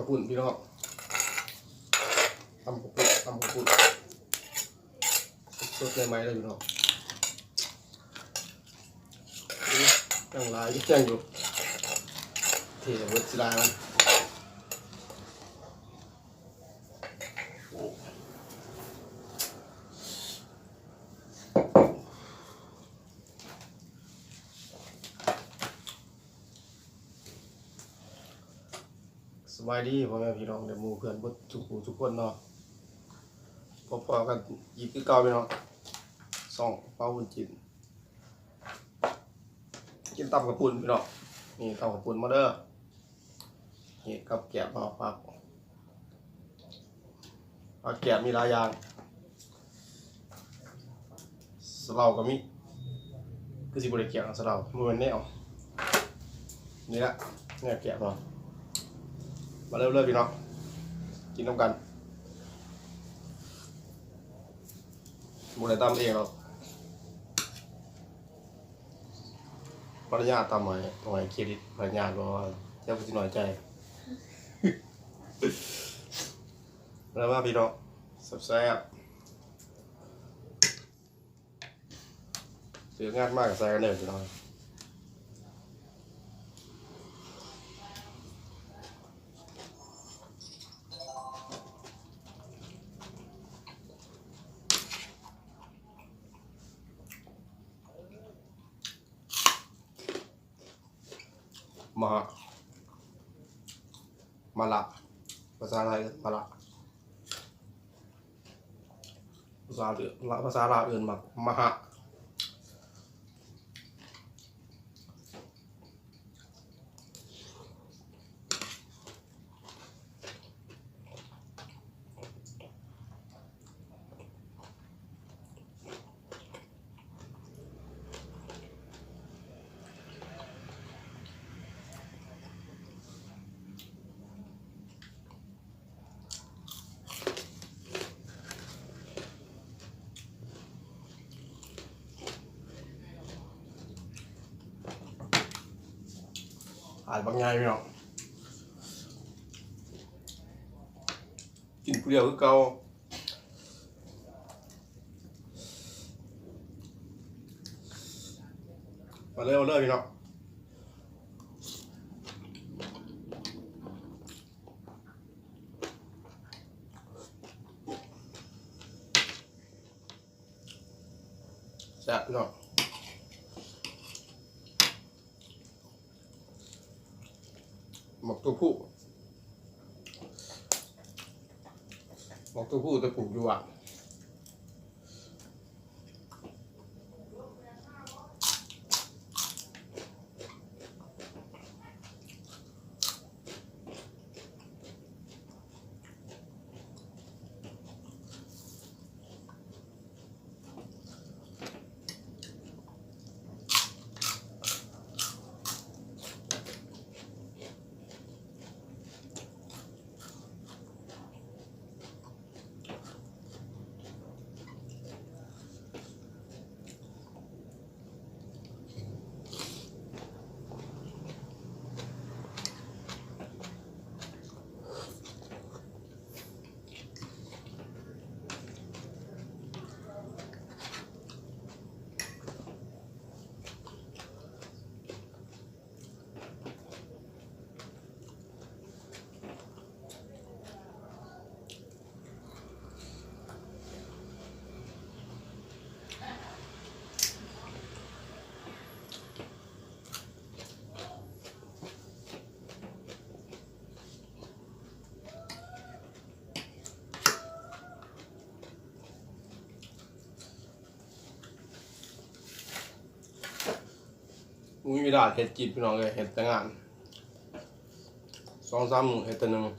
ປຸ້ນພີ່ນ້ອງ ຕຳເຂົ້າປຸ້ນ ຕຳເຂົ້າປຸ້ນ ສົດໆ ໃໝ່ໆ ເລີຍພີ່ນ້ອງ. ຍັງຫຼາຍຢູ່ ຍັງຢູ່ ເທເບິດຊິຫຼາຍມັນ. ສະບາຍດີພໍ່ແມ່ພີ່ນ້ອງ ແລະ ໝູ່ເພື່ອນເບິດທຸກຜູ້ທຸກຄົນເນາະ. ພົບພໍ້ກັນອີກຄືເກົ່າພີ່ນ້ອງ ຊ່ອງເປົາບຸນຈິນ ກິນຕຳເຂົ້າປຸ້ນພີ່ນ້ອງ. ນີ້ຕຳເຂົ້າປຸ້ນ ມາເດີ. ເຮັດກັບແກບເນາະ ຜັກ ຜັກແກບມີຫຼາຍຢ່າງ ສະເລົາກໍມີ ຄືຊິບໍ່ໄດ້ແກບເນາະ ສະເລົາບໍ່ແມ່ນແນວ ນີ້ລະແນວແກບເນາະ. ມາເລີ່ມເລີຍພີ່ນ້ອງ ກິນນຳກັນ. ບໍ່ໄດ້ຕຳເອງດອກ ພັນລະຍາຕຳໃຫ້ ຕ້ອງໃຫ້ເຄຣດິດພັນລະຍາກ່ອນ ແລ້ວກໍຊິນ້ອຍໃຈ. ມາເດີ ມາພີ່ນ້ອງ ແຊບໆ. ເລີກງານມາກໍໃສ່ກັນເດີພີ່ນ້ອງ. ມະຫະ ມະລະ ພາສາໄທເອີ້ນມະລະ ພາສາລາວ ພາສາລາວເອີ້ນມະ ມະຫະ. ອາດບັກໃຫຍ່ພີ່ນ້ອງ ກິນຜູ້ດຽວຄືເກົ່າ. ມາເດີ ມາເດີພີ່ນ້ອງ. ແຊບພີ່ນ້ອງ ໝາກໂຕພູ ໝາກໂຕພູແຕ່ປູກຢູ່ບ້ານ. บ่มีเวลาเฮ็ดกินพี่น้องเอ้ย เฮ็ดแต่งาน สองสามมื้อเฮ็ดเทื่อหนึ่ง